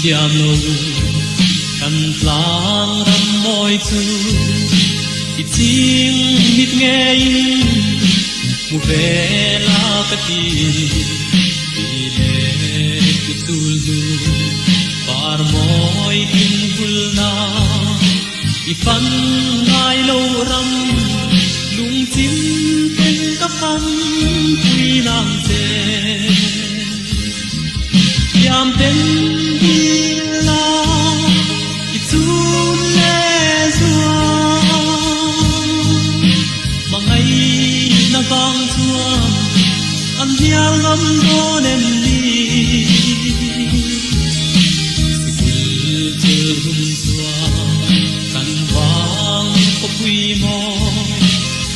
thiam lo kan tlang ram mawi chu i ching mit ngeiin hmu ve la ka ti ti leh ku chul hnu par mawi tin hulna i fan ngai lo ram lungchim ten ka fan pui nang che. Thiam ten dil la i chun leh zual Hmangaihna vang chuan an hnial ngam dawn em ni? Sikul chul hun chuan kan vang khawpui mawi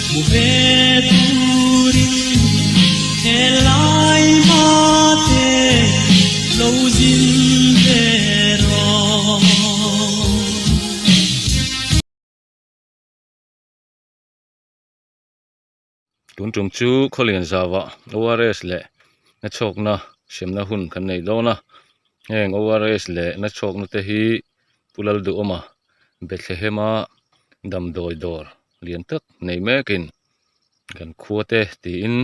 hmu ve turin Helai mate lo zin ve rawh. Tun tum chu Khawlian zauah ORS leh nachhawkna semna hun kan nei dawn a, heng ORS leh nachhawkna te hi Pu Lalduhawma Bethlehem-a damdawi dawr lian tak nei mekin kan khua te tiin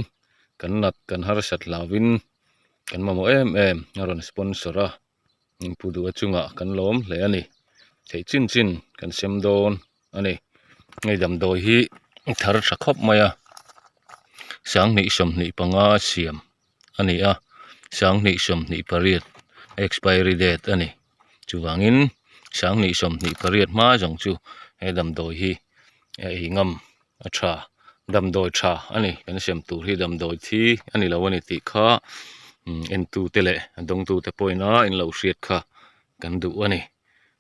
kan nat kan harsat hlauhin kan mamawh em em a rawn sponsor a pu duh a chungah kan lawm hle a ni theih chin chin kan sem dawn a ni hei damdawi hi thar tha khawp mai a sanghnih 25 siam a ni a sanghnih 28 expiry date a ni chuvangin sanghnih 28 hma zawng chu he damdawi hi a ei ngam a tha damdawi tha a ni kan sem tur hi damdawi thi a ni lo a ni tih kha entu te leh a dawngtu te pawhin a in lo hriat kha kan duh a ni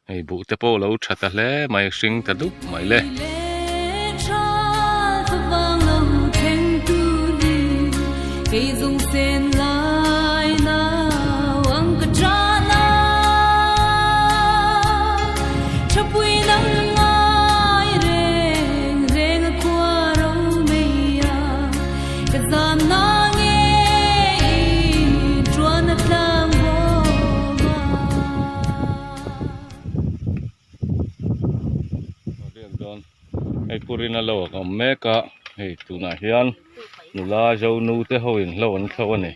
hei buh te pawh a lo tha ta hle mai hring ta dup mai le. Hei purin a lo a awm mek a hei tunah hian nula zo nu te ho in hlo an thlo a ni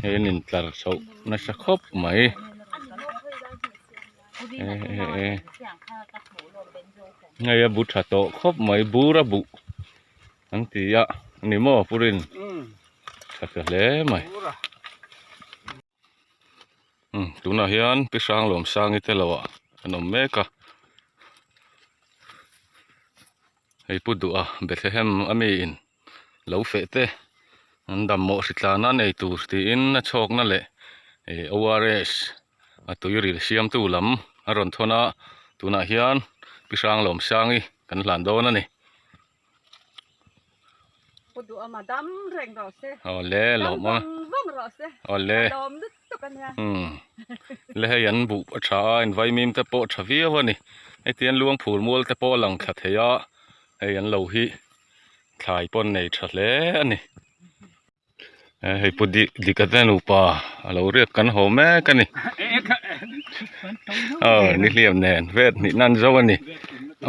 hei an intlar chhoh nasa khawp mai. Hei a bu tha tawh khawp mai bur a buh an ti a ni maw purin tha ta hle mai tunah hian pi hrang lawm sangi te lo ah an awm mek a hei pu duh a Bethlehem a mi in lo feh te an dam mawh hritlana nei tur tiin a chhawkna leh ih ORS a tuiril siamtu lam a rawn thawn a tunah hian pi hrang lawm sangi kan hlan dawn a ni. Pu duhawma dam reng rawh se. Awle lawm a. Dam vawng vawng rawh se. Awle. A lawm lutuk a nia. Umm. Le hei an buh a tha a invaimim te pawh a tha viau a ni. Hetiang luang phur mual te pawh a lang thla thei a hei an lo hi thlai pawn nei tha hle a ni. Hei pu Dika te nupa a lo riak kan haw mek a ni. Aw ni hliam nen vet hnih nan zo a ni.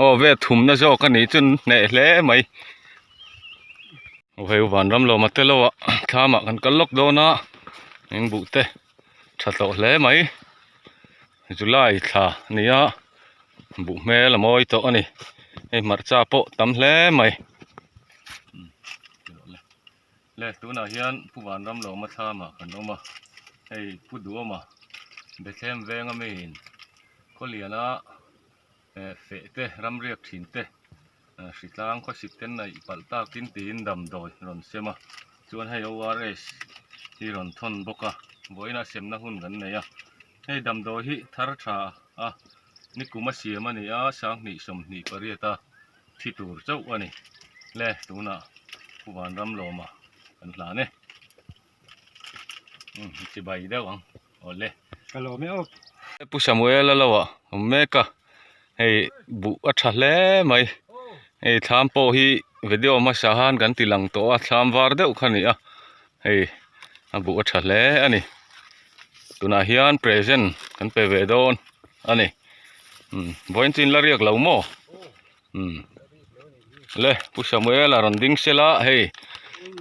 Aw vet thumna zawk a nih chu hneh hle mai. Aw hei vanram lawma te lo ah thlamah kan kal lawk dawn a eng buh te tha tawh hle mai. July thla a ni a buh hmel a mawi tawh a ni. Hei hmarcha pawh tam hle mai. Le tunah hian Pu Vanram Lawma thlamah kan awm a, hei Pu Duhawma Bethlehem venga miin Khawliana eh feh te ramriak thin te hritlang khawsik ten a ih palh takin tiin damdawi rawn sem a, chuan hei ORS hi rawn thawn bawk a, vawiin a semna hun kan nei a, hei damdawi hi thar tha a nikum a siam a ni a, 20 28 a. thi tur chauh a ni le tunah Pu Vanramlawma kan hlan e umm chibai deuh ang awle ka lawm e aw Pu Samuel a lo ah awm mek a hei buh a tha hle mai hei thlam pawh hi video hmasa khan kan ti lang tawh a thlam var deuh kha a ni a hei a buh a tha hle a ni. Tunah hian present kan pe ve dawn a ni. Umm vawiin chu in la riak lo maw? Umm le Pu Samuel a rawn ding sela hei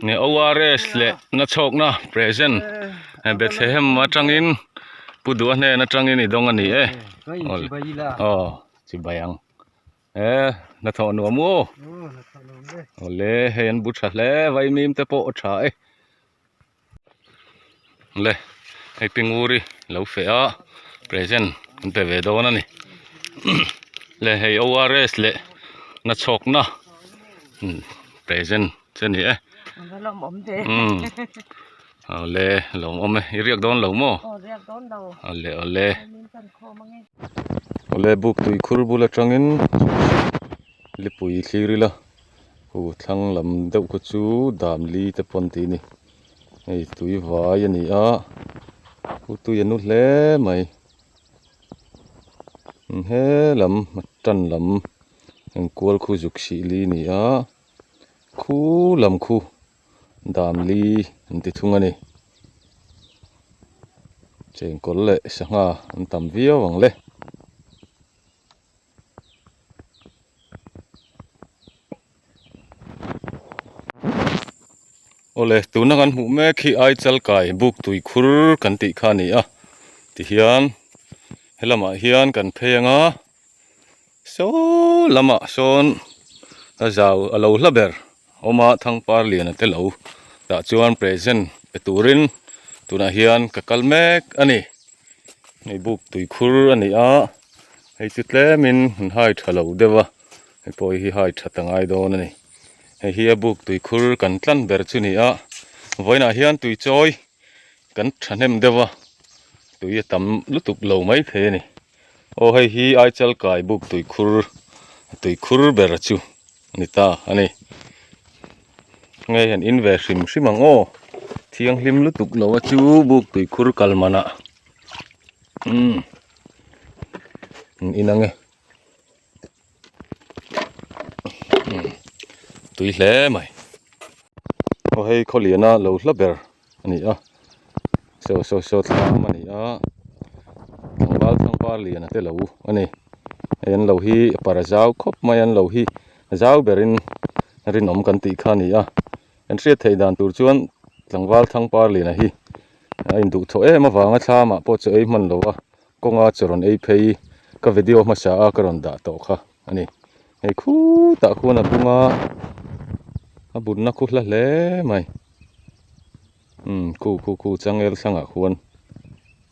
nge ORS leh nachhawkna present Bethlehem atangin Pu Duha hnen atangin i dawng a ni e. Aw chibai ang. E hnathawh nuam u aw. Awle hei an bu tha hle vaimim te pawh a tha e. Le hei pinguri lo feh a present an pe ve dawn a ni le hei ORS leh nachhawkna present che ni e umm awle lawmawm e i riak dawn lo maw awle awle awle buk tui khur bul atangin lipui thlir ila. Hu thlang lam deuh kha chu dam li te pawn tih a ni hei tui vai a ni a hu tui a nu hle mai he lam a tan lam engkual khu zuk sih li a ni a khu lam khu dam li an ti thung a ni chengkawl leh sangha an tam viau ang le. Awle tuna kan hmuh mek hi Aichal kai buk tui khur kan tih kha a ni a tihian helamah hian kan phei anga saw lamah sawn a zau a lo hla ber awm a thangpar lian a te lo tah chuan present pe turin tunah hian ka kal mek a ni. Hei buk tui khur a ni a hei chu tlemin an hai tha lo deuh a hei pawh hi hai that a ngai dawn a ni hei hi a buk tui khur kan tlan ber chu a ni a vawiinah hian tui chawi kan thahnem deuh a tui a tam lutuk lo mai thei a ni aw hei hi Aichal kai buk tui khur tui khur ber chu a ni ta a ni nge hian in ve hrim hrim ang aw thianghlim lutuk lo a chu buk tui khur kal manah umm an in ang e umm tui hle mai aw hei khawliana lo hla ber a ni a saw saw saw thlam a ni a tlangval thangvar lian a te lo a ni hei an lo hi a par zau khawp mai an lo hi zau berin rinawm kan tih kha a ni a kan hriat theih dan tur chuan tlangval thangpar lian a hi a induh thaw em avanga thlamah pawh chaw ei hman lo a kawnga chaw rawn ei phei ka video hmasa a ka rawn dah tawh kha a ni hei khutah khuan a bung a a bunna khu hla hle mai. Umm khu khu khu changel thlangah khuan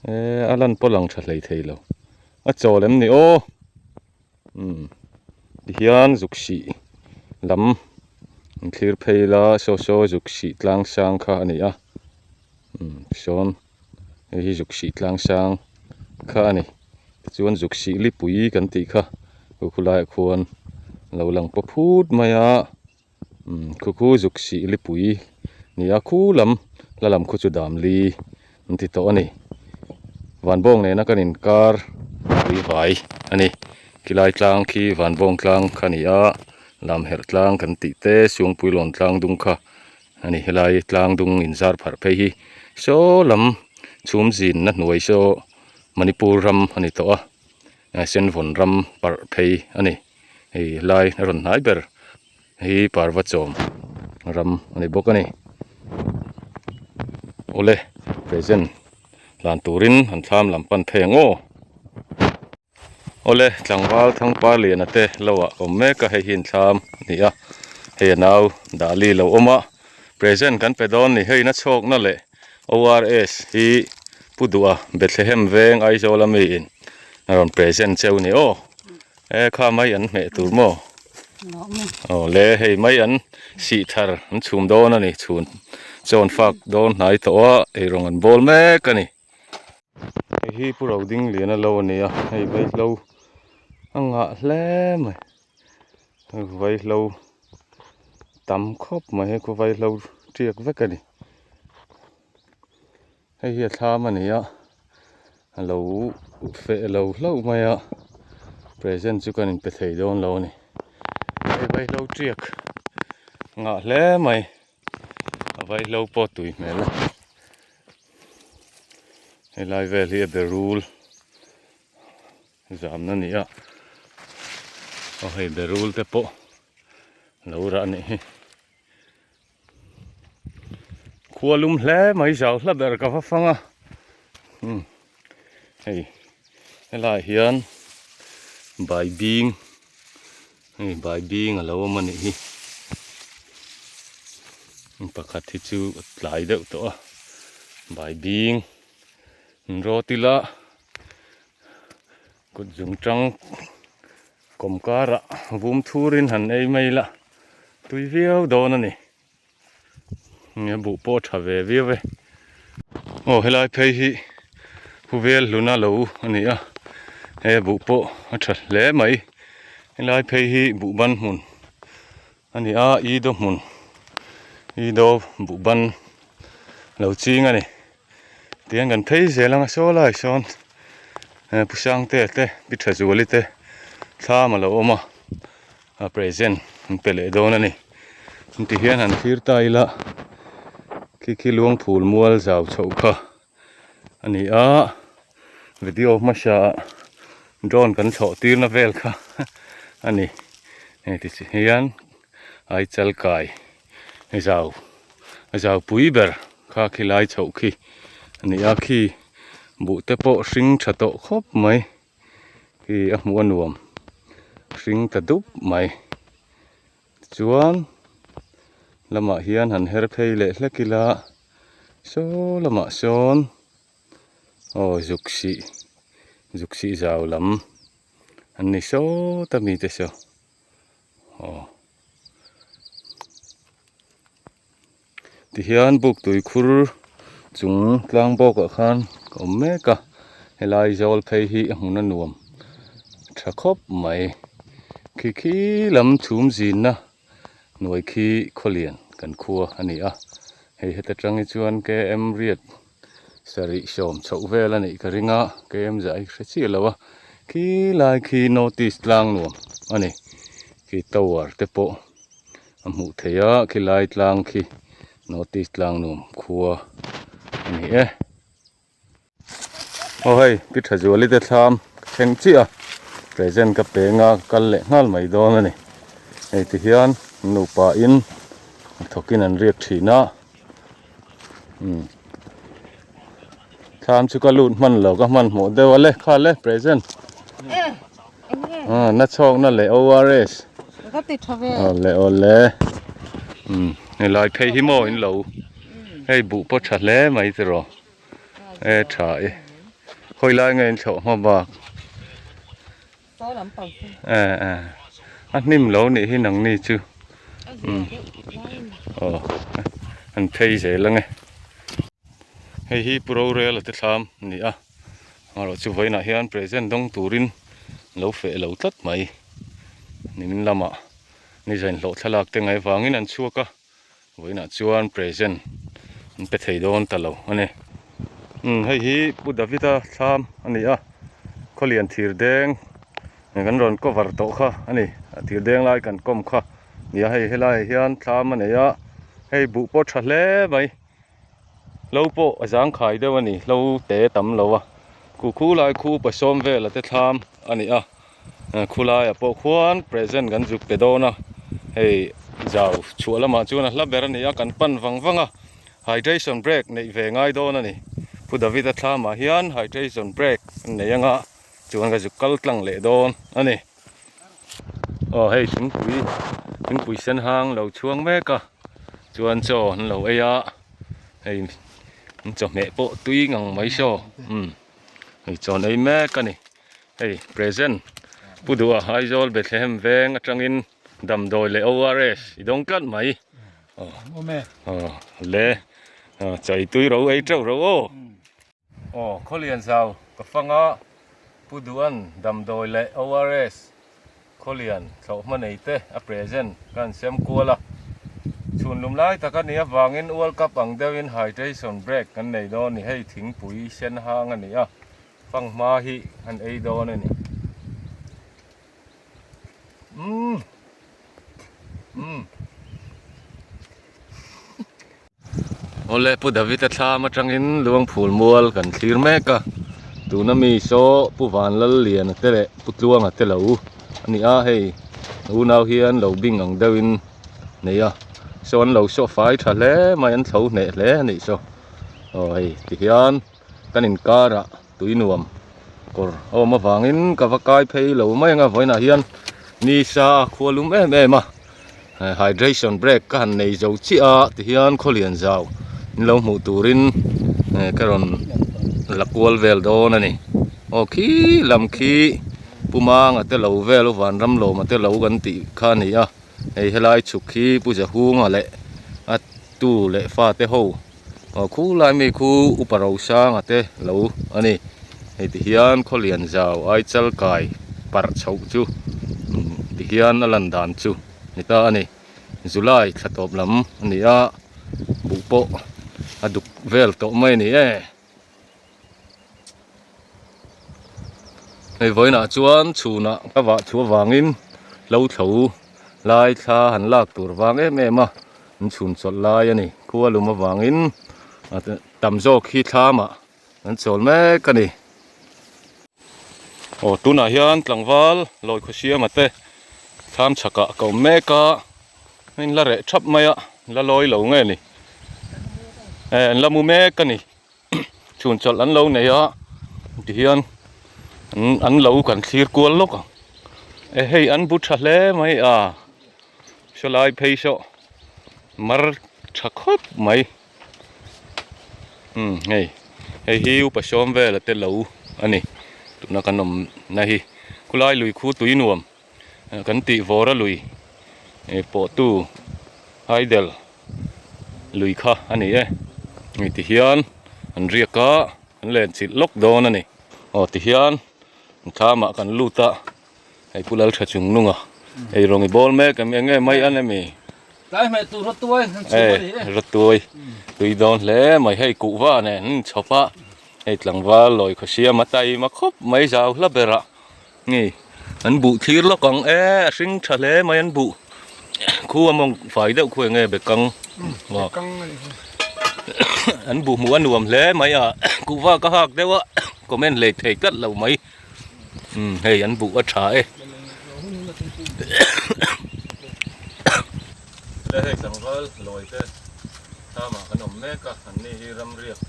eee a lan pawh lang tha hlei thei lo a chawl em ni aw umm tihian zuk sih lam an thlir phei la saw saw zuk sih tlang sang kha a ni a umm sawn hei hi zuk sih tlang sang kha a ni tichuan zuk sih lipui kan tih kha khu khulaiah khuan a lo lang paw phut mai a. Umm khu khu zuk sih lipui ni a khu lam hla lam khu chu dam li an ti tawh a ni vanbawng nena kan inkar pui vai a ni khilai tlang khi vanbawng tlang kha a ni a lamherh tlang kan tih te suangpui lawn tlang dung kha a ni helai tlang dung inzar pharh phei hi saw lam chhum zinna hnuai saw Manipur ram a ni tawh a senvawn ram parh phei a ni. Hei lai a rawn hnai ber hi parva chawm ram a ni bawk a ni awle present hlan turin an thlam lam pan phei ang aw awle tlangval thangpar liana te lo ah awm mek a hei hi an thlam a ni a hei a nau dahli lo awm a present kan pe dawn a ni hei na chhawkna leh ORS hi Pu Duha Bethlehem veng Aizawl ami in a rawn present cheu a ni aw. E kha mai an hmeh tur maw? Aw le hei mai an sih thar an chhum dawn a ni chhun chawn fak dawn hnai tawh a eirawng an bawl mek a ni. Hei hi Pu Rodingliana lo a ni a hei vaihlo a ngah hle mai vaihlo tam khawp mai hei khaw vaihlo tiak vek a ni. Hei hi a thlam a ni a a lo feh lo hlauh mai a present chu kan inpe thei dawn lo a ni hei vaihlo tiak ngah hle mai a vaihlo pawh tui hmel a. Helai vel hi a berul zamna a ni a, aw hei berul te pawh lo rah a nih hi. Khua lum hle mai zau hla ber ka va fang a, umm hei helaiah hian bai bing hei bai bing a lo awm a nih hi pakhat hi chu a tlai deuh tawh a bai bing an rawt ila kut zung tang kawm karah vum thurin han ei mai ila tui viau dawn a ni. Nge buh pawh a tha ve viau e. Aw helai phei hi huvel hluna lo a ni a, he buh pawh a tha hle mai. Helai phei hi buh ban hmun a ni a, ido hmun ido buh ban lo ching a ni. Tihian kan phei zel ang a saw lai sawn Pu Sangtea te Pi Thazuali te thlam a lo awm a. A present an pe leh dawn a ni ti hian han thlir ta ila khi khi luang phul mual zau chhoh kha a ni a video hmasa ah drone kan thlawh tir na vel kha a ni hei ti chi hian ai chal kai zau a zau pui ber kha khi lai chhoh khi a ni a khi buh te pawh hring tha tawh khawp mai. Khi a hmuh a nuam hring ta dup mai tichuan lamah hian han her phei leh hlek ila saw lamah sawn aw zuk sih zuk sih zau lam an ni sawt a mite saw aw. Tihian buk tui khur chung tlang bawk ah khan ka awm mek a helai zawl phei hi a hmun a nuam tha khawp mai khi khi lam chhum zinna hnuai khi khawlian kan khua a ni a hei heta tang hi chuan km riat sarih sawm chhoh vel a nih ka ring a km zah hi ka hre chiah lo a khi lai khi notice tlang nuam a ni khi tower te pawh. A hmuh theih a khilai tlang khi North East tlang nuam khua a ni e. Aw hei Pi Thazuali te thlam ka thleng chiah a present ka peng a ka kal leh nghal mai dawn a ni. Hei ti hian nupa in thawk in an riak thin a umm thlam chu ka lut hman lo ka hmanhmawh deuh a le kha le present. Na chhawkna leh ORS. Ka ti tha ve. Awle awle. Um helai phei hi maw in lo. Hei buh pawh tha hle mai ti rawh. E tha e. Khawi lai nge in thlawh hma bak. Saw lam pang chu. E e. A hnim lo nih hi nang ni chu. Um. Aw. An phei zel ange. Hei hi Pu Rorel a te thlam a ni a. Amaherawh chu vawiinah hian present dawng turin lo feh lo tlat mai. Nimin lamah ni zain hlawh thlalak te ngaih vangin an chhuak a, vawiinah chuan present an pe thei dawn ta lo a ni. Umm hei hi Pu Davida thlam a ni a, khawlian thir deng kan rawn cover tawh kha a ni, a thir deng lai kan kawm kha a ni a, hei helaiah hian thlam a nei a, hei buh pawh tha hle mai. Hlo pawh a zangkhai deuh a ni hlo te tam lo a khu khu lai khu pasawm vel a te thlam a ni a khu laiah pawh khuan present kan zuk pe dawn a hei zau chhuah lamah chuan a hla ber a ni a kan pan vang vang a hydration break neih ve ngai dawn a ni Pu David a thlamah hian hydration break an nei anga chuan ka zuk kal tlang leh dawn a ni aw hei thingpui thingpui sen hang lo chhuang mek a. Chuan chaw an lo ei a hei an chawhmeh pawh tui ngang mai saw umm hei chaw an ei mek a ni hei present Pu Duha Aizawl Bethlehem veng atangin damdawi leh ORS i dawng tlat mai aw le chaw ei tui ro ei teuh ro aw. Aw Khawlian zau ka fang a, Pu Duan damdawi leh ORS Khawlian thlawhhma nei te a present ka han sem kual a. Chhun lum lai tak a nih avangin World Cup ang deuhin hydration break kan nei dawn ni hei thingpui sen hang a ni a, fanghma hi an ei dawn a ni. Umm. Umm. Awle Pu David-a thlam atangin Luangphul mual kan thlir mek a, tuna mi saw Pu Vanlalliana te leh Pu Tluanga te lo a ni a, hei unau hian lo bing ang deuhin nei a, saw an lo saw fai tha hle mai an thlo hneh hle a nih saw aw hei tihian kan inkarah tui nuam kawr a awm avangin ka va kai phei lo mai ang a vawiinah hian ni sa a khua lum em em a hydration break ka han nei zo chiah a tihian khawlian zau in lo hmuh turin ka rawn la kual vel dawn a ni aw khi lam khi Pu Manga te lo vel u Vanramlawma te lo kan tih kha a ni a hei helai chhuk khi Pu Zahunga leh a tu leh fate ho. Aw khu lai mi khu upa Rosanga te lo a ni hei ti hian khawlian zau Aichal kai parh chhoh chu ti hian a lan dan chu ni ta a ni July thla tawp lam a ni a buh pawh a duk vel tawh mai a ni e. Hei vawiinah chuan chhunah ka vah chhuah avangin hlo thlo lai thla han lak tur vang em em a an chhun chawlh lai a ni khua lum avangin tam zawk hi thlamah an chawl mek a ni. Aw tunah hian tlangval lawi khawsiama te thlam chhakah ka awm mek a in la reh thap mai a la lawi lo nge ni eh an la mu mek a ni. Chhun chawlh an lo nei a tihian an lo kan thlir kual lawk ang e hei an bu tha hle mai a sawlai phei saw mar tha khawp mai umm hei hei hi upa sawm vel a te lo a ni tuna kan awm na hi khulai lui khu tui nuam kan tih vawr a lui pawh tu idol. Lui kha a ni e hei ti hian an riak a an len chilh lawk dawn a ni aw ti hian thlamah kan lut a hei pu Laltha chung nung a ei rawng i bawl mek em eng nge mai an emi tlai hmeh tur rawtuai an chhum a ni e rawtuai tui dawn hle mai hei kuhva nen an inchhawp a hei tlangval lawi khaw siam a taima khawp mai zau hla berah. Nge an buh thlir lawk ang e a hring tha hle mai an buh khu a mawng fai deuh khu enge bekang an buh hmuh a nuam hle mai a kuhva ka hak deuh a comment leh thei tlat lo mai umm hei an buh a tha e le hei tlangval lawi te thamah kan awm mek a an ni hi ramriak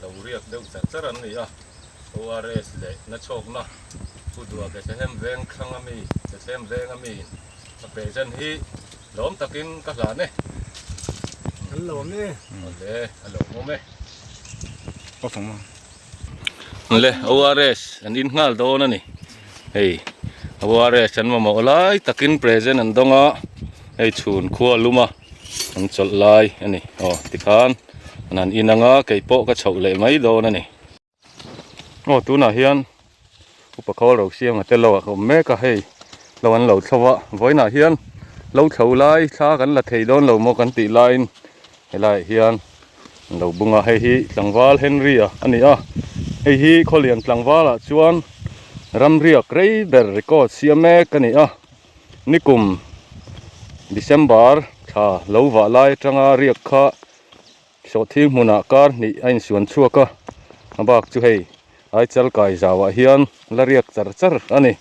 lo riak deuh char char an ni a. ORS leh nachhawkna Pu Dua Bethlehem veng thlang a mi Bethlehem veng a mi a present hi lawm takin ka hlan e. Kan lawm e. Awle a lawmawm e. Awle ORS an in nghal dawn a ni. Hei ORS an mamawh lai takin present an dawng a hei chhun khua lum a an chawlh lai a ni. Aw tikhan an han in anga keipawh ka chhoh leh mai dawn a ni. Aw tunah hian upa khawl ro siam a tel lo ah ka awm mek a hei lo an lo thlo a vawiinah hian lo thlo lai thla kan la thei dawn lo maw kan tih laiin helaiah hian an lo bung a hei hi tlangval Henry a ani a hei hi khawlian tlangval ah chuan ramriak rei ber record siam mek a ni a nikum December thla lo vah lai atanga riak kha Sawhthing hmunah kar hnih a insuan chhuak a, a bak chu hei Aichal kai zauah hian la riak char char a ni.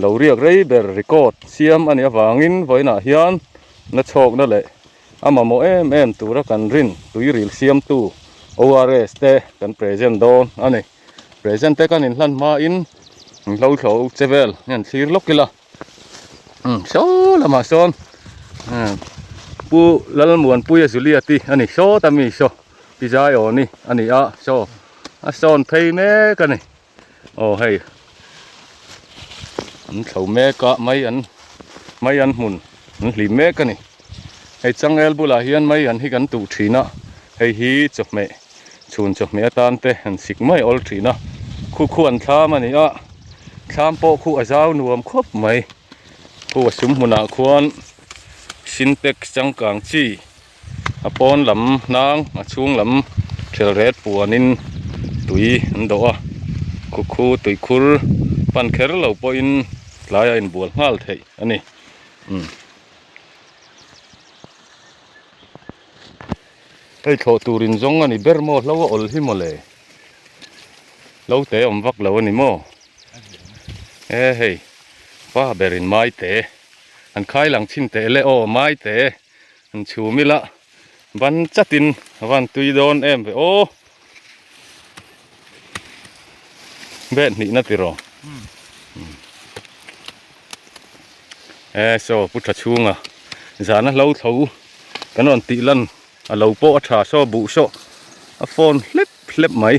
Lo riak rei ber record siam a nih avangin vawiinah hian nachhawkna leh a mamawh em em tura kan rin tuiril siamtu ORS te kan present dawn a ni. Present te kan inhlan hmain hlo thlo che vel hian thlir lawk ila. Saw lamah sawn Pu Lalmuanpuia Juliet-i a ni sawt a mi saw pi Zaiawni a ni a saw a sawn phei mek a ni aw hei an thlo mek a mai an mai an hmun an hlim mek a ni hei changel bulah hian mai an hi kan tuh thin a hei hi chawhmeh chhun chawhmeh atan te an sik mai awl thin a khu khu an thlam a ni a. Thlam pawh khu a zau nuam khawp mai khu a sum hmunah khuan sintex changkang chi a pawn lam hnang a chhung lam thel ret puanin tui an dawh a khu khu tuikhur pan kher lo pawhin tlaiah a inbual nghal theih a ni umm. Hei thlawh tur in zawng a ni ber maw hlo a awl hi maw le. Hlo te awm vak lo a ni maw. E hei pa ber in mai te an khai lang chhin teh le aw mai te an chhum ila ban chat in a van tui dawn em ve aw. Bet hnih na tiraw. E saw pu tha chhunga zana hlo tho kan rawn tih lan a lo pawh a tha saw buh saw a phone hlep hlep mai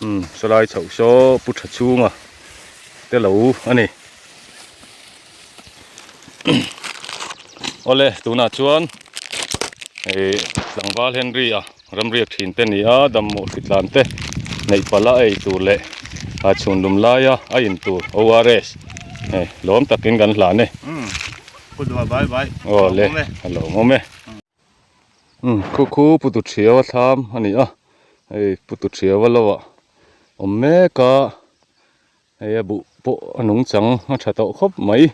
umm saw lai chhoh saw pu tha chhunga te lo a ni awle tunah chuan ih tlangval Henry a. Ramriak thin te ni a, dammawh hritlan te neih palh a ei tur leh a chhun lum laia a in tur ORS hei lawm takin kan hlan e. Umm pu duha bai bai Aw le a lawmawm e. Umm khu khu pu tu thiau a thlam a ni a, hei pu tu thiau a lo ah awm mek a. Hei a buh pawh a nungchang a tha tawh khawp mai.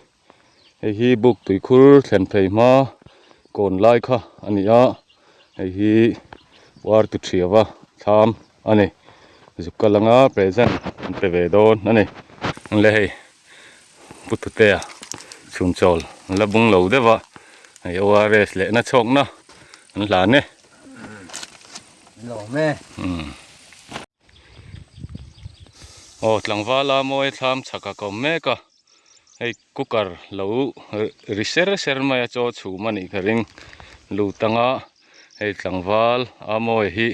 Hei hi buk tuikhur thlen phei hma kawn lai kha a ni a, hei hi war tu thiava thlam a ni. Zuk kal anga present an pe ve dawn a ni. Le hei Pu Tutea chhun chawl an la bung lo deuh a, hei ORS leh na chhawkna an hlan e. Lawm e. Aw tlangvala mawi thlam chhak a kawm mek a hei cooker lo ri ser ser mai a chaw chhum a nih ka ring lut anga hei tlangval a mawi hi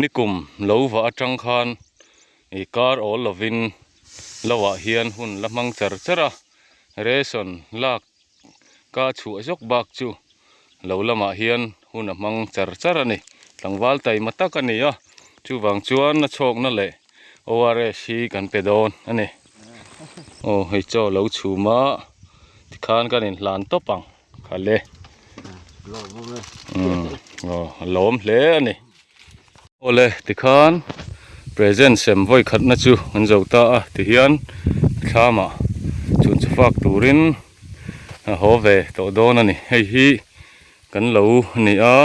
nikum lo vah atang khan ih kar awl lovin lo ah hian hun la hmang char char a ration lak ka chhuah zawk bak chu lo lamah hian hun a hmang char char a ni tlangval taima tak a ni a chuvang chuan a chhawkna leh ORS hi kan pe dawn a ni aw hei chaw lo chhum a tikhan kan inhlan tawp ang khale umm aw a lawm hle a ni awle tikhan present sem vawi khatna chu an zo ta a tihian thlamah chhun chhufak turin. A haw ve tawh dawn a ni hei hi kan lo ni a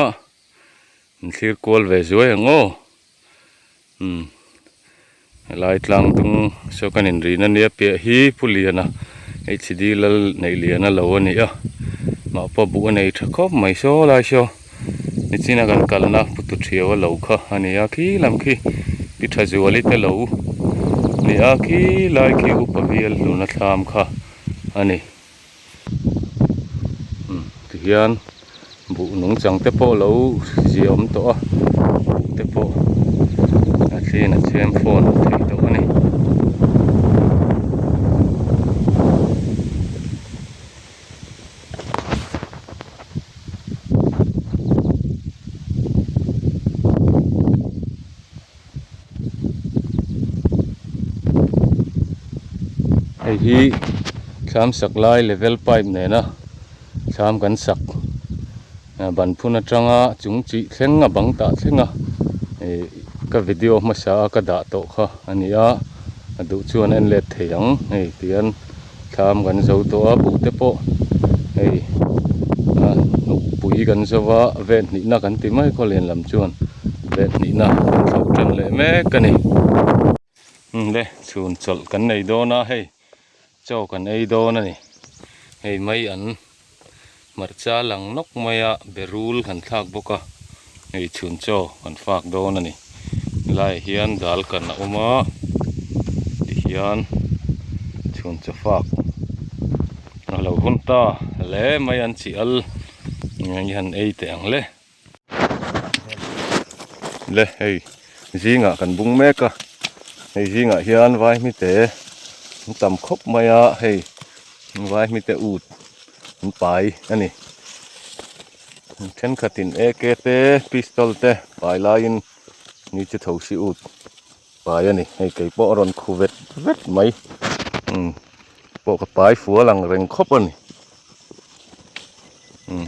an thlir kual ve zuai ang aw umm helai tlang dung saw kan inrin a nia piah hi pu liana hd lal neih lian a lo a ni a mah pawh buh a nei tha khawp mai saw lai saw nichina kan kalna pu tu thiau a lo kha a ni a khi lam khi pi tha zuali te lo ni a khi lai khi upa bial hluna thlam kha. a ni umm tihian buh nungchang te pawh lo zia awm tawh a buh te pawh a thliin a chhem fawn thei tawh a ni. Hei hi thlam sak lai level pipe nena thlam kan sak ban phun atanga chung chih thleng a bang tah thleng a ih ka video hmasa a ka dah tawh kha a ni a a duh chuan en let thei ang hei tihian thlam kan zo tawh a buh te pawh hei a hnuk pui kan zo va vel hnihna kan ti mai khaw lian lam chuan vel hnihna kan thlo tan leh mek a ni le chhun chawlh kan nei dawn a hei chaw kan ei dawn a ni hei mai an hmarcha lang nawk mai a berul kan thlak bawk a hei chhun chaw kan fak dawn a ni helaiah hian dal kan a awm a tihian chhun chaw fak a lo hun ta hle mai an chi al eng hi han ei teh ang le. Le hei zingah kan bung mek a hei zingah hian vaihmite an tam khawp mai a hei vaihmite ut an pai a ni thenkhatin AK te pistol te pai laiin ni chu tho si ut pai a ni hei kei pawh a rawn khu vet vet mai umm pawh ka pai fual ang reng khawp a ni.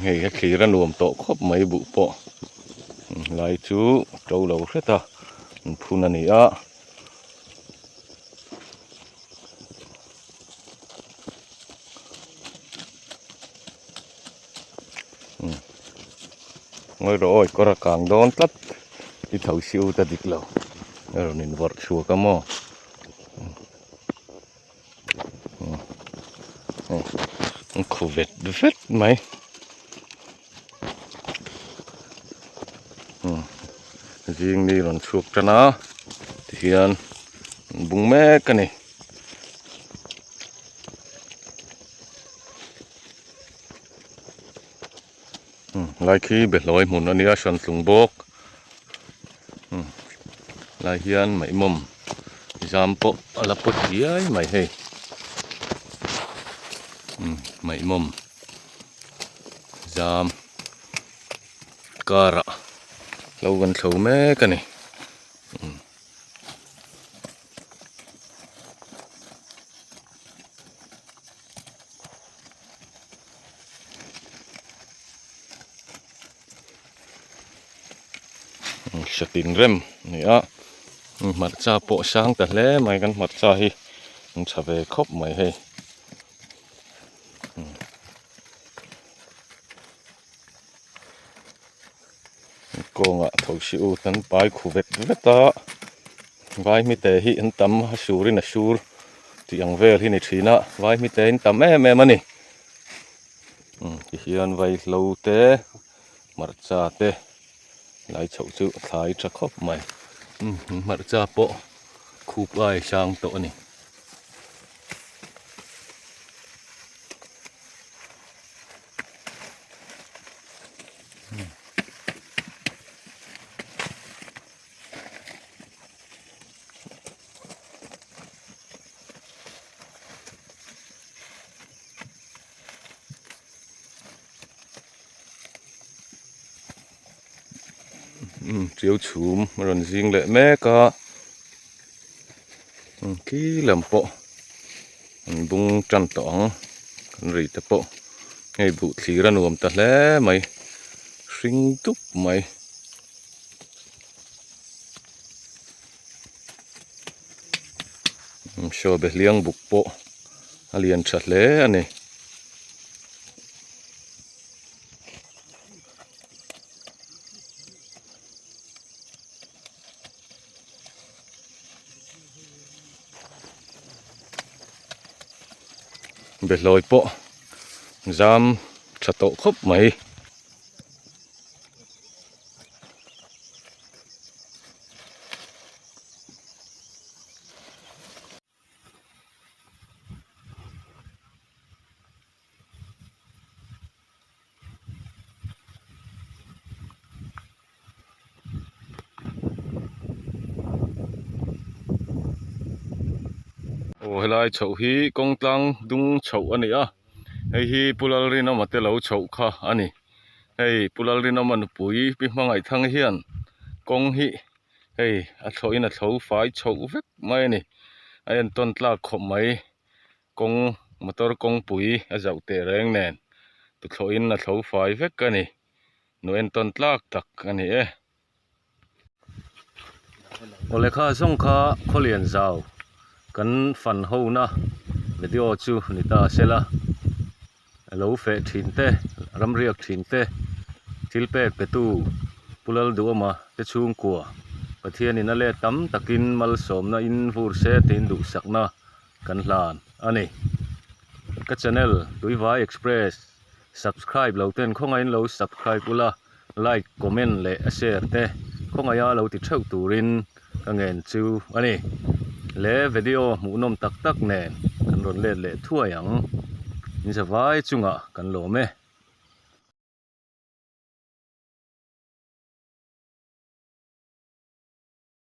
Hei a thlir a nuam tawh khawp mai buh pawh lai chu to lo hret a an phun a ni a. Ngawi rawh awi kawr a kang dawn tlat i tho si u ta dik lo a rawn invawrh chhuak a maw an khu vet vet mai zing ni rawn chhuak tan a tihian an bung mek a ni. Lai khi behlawi hmun a nia hran tlung bawk lai hian maihmawm zam pawh a la pawt hiai mai hei maihmawm zam karah lo kan thlo mek a ni. Hratin rem a ni a hmarcha pawh a sang ta hle mai kan hmarcha hi an tha ve khawp mai hei. Kawngah thosi ut an pai khu vet vet a vai hmite hi an tam a surin a sur tih ang vel hi ni thin a vai hmite an tam em em a ni tihian vaihlo te hmarcha te lai chhoh chu thlai tha khawp mai hmarcha pawh khup ai sang tawh a ni. Tiau chhum a rawn zing leh mek a khi lam pawh an bung tan tawh ang kan ri te pawh hei buh thlir a nuam ta hle mai hring dup mai. Saw behliang buk pawh a lian tha hle a ni. Behlawi pawh zam tha tawh khawp mai. Aw helai chhoh hi kawng tlang dung chhoh a ni a hei hi Pu Lalrinawma te lo chhoh kha a ni hei Pu Lalrinawma nupui Pi Hmangaihthang hian kawng hi hei a thlawh in a thlo fai chhoh vek mai a ni a entawn tlak khawp mai. Kawng motor kawngpui a zauh teh reng nen tuthlawh in a thlo fai vek a ni nu entawn tlak tak a ni e. Aw lehkha zawng kha khawlian zau kan fan ho na video chu ni ta sela lo feh thin te ramriak thin te thil pek pe tu Pu Lalduhawma te chhungkua Pathianin a let tam takin malsawmna in vur se tiin duhsakna kan hlan a ni. Ka channel Tuivai Express subscribe lo ten khawngaihin lo subscribe ula, like, comment leh a share te khawngaia lo ti theuh turin ka ngen chu a ni. Le video hmuhnawm tak tak nen kan rawn let leh thuai ang. In zavai chungah kan lawm e.